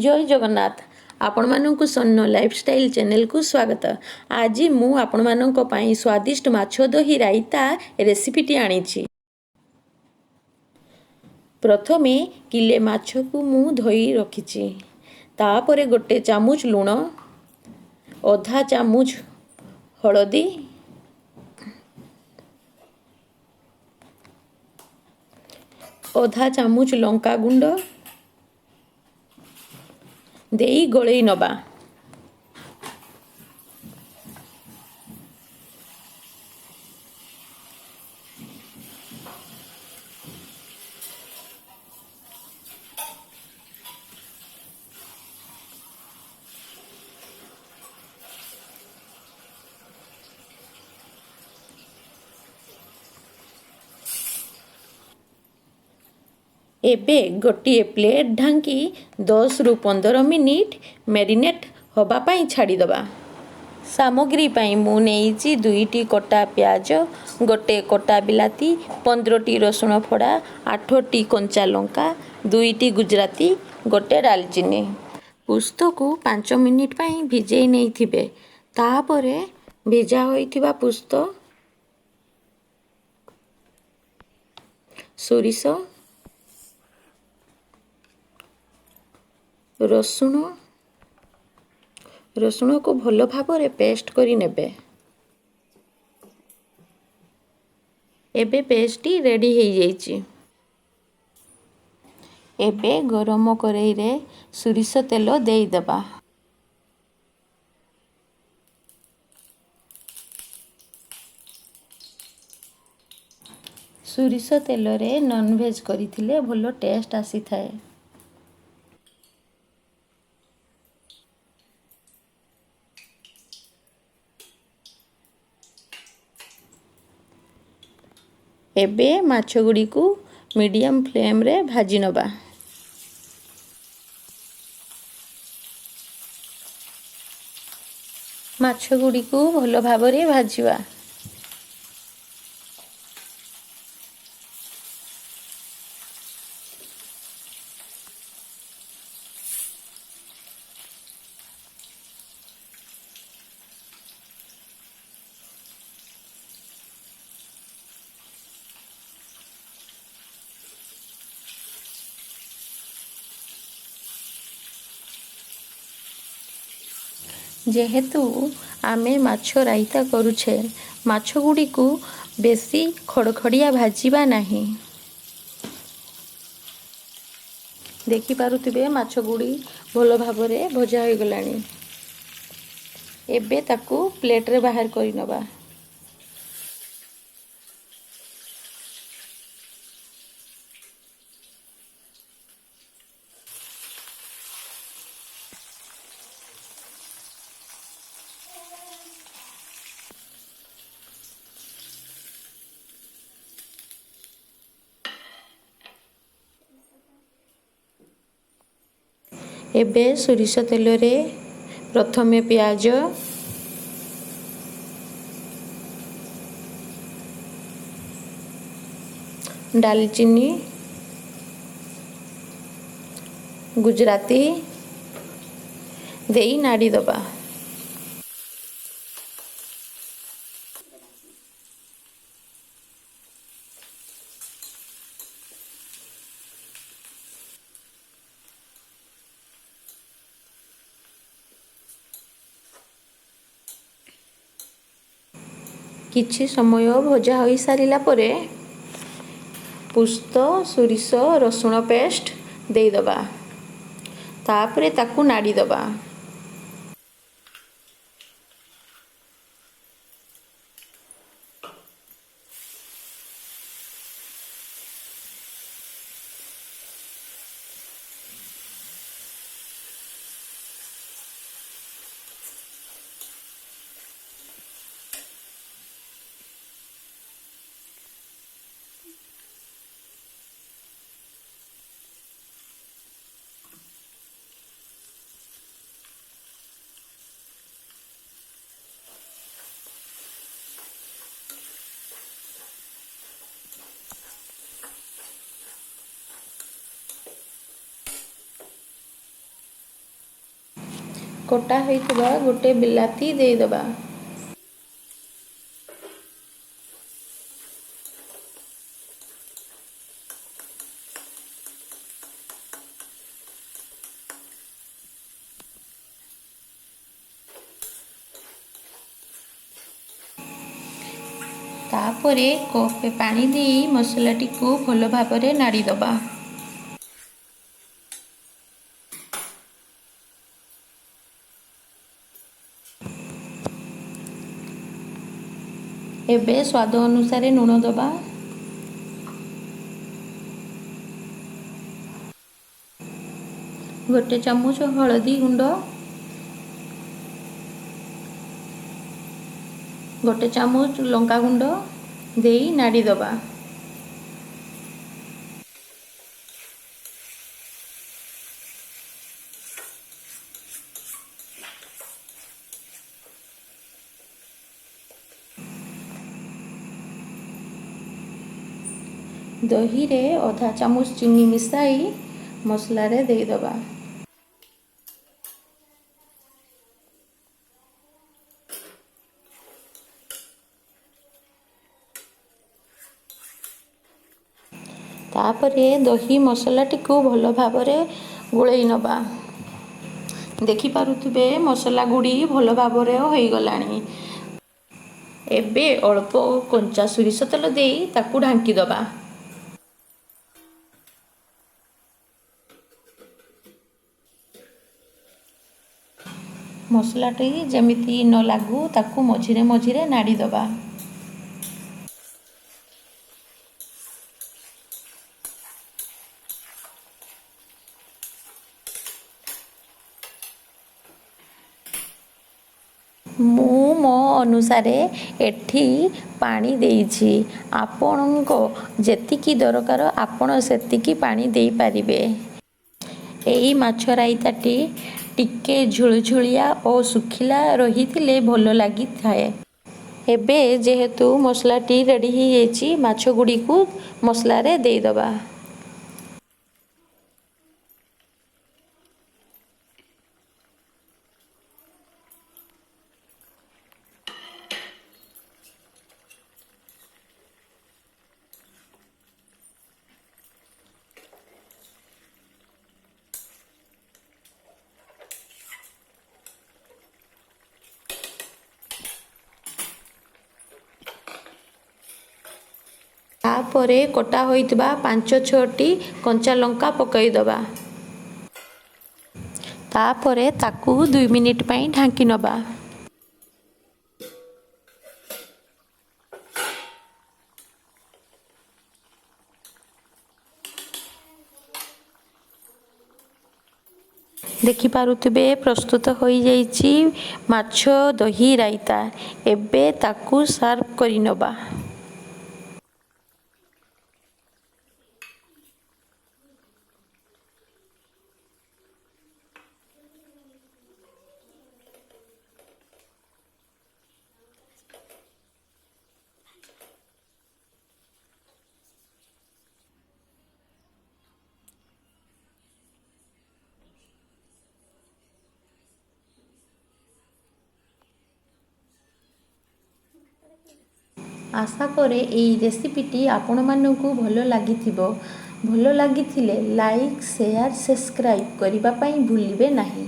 ଜୟ ଜଗନ୍ନାଥ। ଆପଣମାନଙ୍କୁ ସନ୍ନ ଲାଇଫଷ୍ଟାଇଲ୍ ଚ୍ୟାନେଲକୁ ସ୍ୱାଗତ। ଆଜି ମୁଁ ଆପଣମାନଙ୍କ ପାଇଁ ସ୍ୱାଦିଷ୍ଟ ମାଛ ଦହି ରାଇତା ରେସିପିଟି ଆଣିଛି। ପ୍ରଥମେ କିଲେ ମାଛକୁ ମୁଁ ଧୋଇ ରଖିଛି। ତାପରେ ଗୋଟେ ଚାମଚ ଲୁଣ, ଅଧା ଚାମଚ ହଳଦୀ, ଅଧା ଚାମଚ ଲଙ୍କା ଗୁଣ୍ଡ ଦେଇ ଗୋଳେଇ ନେବା। ଏବେ ଗୋଟିଏ ପ୍ଲେଟ୍ ଢାଙ୍କି 10ରୁ 15 ମିନିଟ୍ ମ୍ୟାରିନେଟ୍ ହେବା ପାଇଁ ଛାଡ଼ିଦେବା। ସାମଗ୍ରୀ ପାଇଁ ମୁଁ ନେଇଛି 2ଟି କଟା ପିଆଜ, ଗୋଟେ କଟା ବିଲାତି, 15ଟି ରସୁଣ ଫଡ଼ା, 8ଟି କଞ୍ଚା ଲଙ୍କା, 2ଟି ଗୁଜୁରାତି, ଗୋଟେ ଡାଲଚିନି। ପୁସ୍ତକୁ 5 ମିନିଟ୍ ପାଇଁ ଭିଜେଇ ନେଇଥିବେ। ତାପରେ ଭିଜା ହୋଇଥିବା ପୁସ୍ତ, ସୋରିଷ, ରସୁଣକୁ ଭଲ ଭାବରେ ପେଷ୍ଟ କରି ନେବେ। ଏବେ ପେଷ୍ଟଟି ରେଡ଼ି ହେଇଯାଇଛି। ଏବେ ଗରମ କରେଇରେ ସୋରିଷ ତେଲ ଦେଇଦେବା। ସୋରିଷ ତେଲରେ ନନଭେଜ୍ କରିଥିଲେ ଭଲ ଟେଷ୍ଟ ଆସିଥାଏ। ଏବେ ମାଛ ଗୁଡ଼ିକୁ ମିଡ଼ିୟମ୍ ଫ୍ଲେମ୍ରେ ଭାଜି ନେବା। ମାଛ ଗୁଡ଼ିକୁ ଭଲ ଭାବରେ ଭାଜିବା। ଯେହେତୁ ଆମେ ମାଛ ରାଇତା କରୁଛେ, ମାଛ ଗୁଡ଼ିକୁ ବେଶୀ ଖଡ଼ଖଡ଼ିଆ ଭାଜିବା ନାହିଁ। ଦେଖିପାରୁଥିବେ, ମାଛ ଗୁଡ଼ି ଭଲ ଭାବରେ ଭଜା ହୋଇଗଲାଣି। ଏବେ ତାକୁ ପ୍ଲେଟ୍ରେ ବାହାର କରିନେବା। ଏବେ ସୋରିଷ ତେଲରେ ପ୍ରଥମେ ପିଆଜ, ଡାଲଚିନି, ଗୁଜୁରାତି ଦେଇ ନାଡ଼ି ଦେବା। କିଛି ସମୟ ଭଜା ହୋଇସାରିଲା ପରେ ପୁସ୍ତ, ସୋରିଷ, ରସୁଣ ପେଷ୍ଟ ଦେଇଦେବା। ତାପରେ ତାକୁ ନାଡ଼ି ଦେବା। କଟା ହୋଇଥିବା ଗୋଟେ ବିଲାତି ଦେଇଦେବା। ତାପରେ କପେ ପାଣି ଦେଇ ମସଲାଟିକୁ ଭଲ ଭାବରେ ନାଡ଼ି ଦେବା। ଏବେ ସ୍ୱାଦ ଅନୁସାରେ ଲୁଣ ଦେବା। 1 ଚାମଚ ହଳଦୀ ଗୁଣ୍ଡ, 1 ଚାମଚ ଲଙ୍କା ଗୁଣ୍ଡ ଦେଇ ନାଡ଼ି ଦେବା। ଦହିରେ ଅଧା ଚାମଚ ଚିନି ମିଶାଇ ମସଲାରେ ଦେଇଦେବା। ତାପରେ ଦହି ମସଲାଟିକୁ ଭଲ ଭାବରେ ଗୋଳେଇ ନେବା। ଦେଖିପାରୁଥିବେ ମସଲା ଗୁଡ଼ି ଭଲ ଭାବରେ ହୋଇଗଲାଣି। ଏବେ ଅଳ୍ପ କଞ୍ଚା ସୋରିଷ ତେଲ ଦେଇ ତାକୁ ଢାଙ୍କି ଦେବା। ମସଲାଟି ଯେମିତି ନ ଲାଗୁ ତାକୁ ମଝିରେ ମଝିରେ ନାଡ଼ି ଦେବା। ମୁଁ ମୋ ଅନୁସାରେ ଏଠି ପାଣି ଦେଇଛି। ଆପଣଙ୍କ ଯେତିକି ଦରକାର ଆପଣ ସେତିକି ପାଣି ଦେଇପାରିବେ। ଏଇ ମାଛ ରାଇତାଟି ଟିକେ ଝୁଳୁଝୁଳିଆ ଓ ଶୁଖିଲା ରହିଥିଲେ ଭଲ ଲାଗିଥାଏ। ଏବେ ଯେହେତୁ ମସଲାଟି ରେଡ଼ି ହେଇଯାଇଛି, ମାଛ ଗୁଡ଼ିକୁ ମସଲାରେ ଦେଇଦେବା। ତାପରେ କଟା ହୋଇଥିବା 5-6ଟି କଞ୍ଚା ଲଙ୍କା ପକାଇଦେବା। ତାପରେ ତାକୁ 2 ମିନିଟ୍ ପାଇଁ ଢାଙ୍କି ନେବା। ଦେଖିପାରୁଥିବେ ପ୍ରସ୍ତୁତ ହୋଇଯାଇଛି ମାଛ ଦହି ରାଇତା। ଏବେ ତାକୁ ସର୍ଭ କରିନେବା। ଆଶା କରେ ଏଇ ରେସିପିଟି ଆପଣମାନଙ୍କୁ ଭଲ ଲାଗିଥିବ। ଭଲ ଲାଗିଥିଲେ ଲାଇକ୍, ସେୟାର, ସବସ୍କ୍ରାଇବ୍ କରିବା ପାଇଁ ଭୁଲିବେ ନାହିଁ।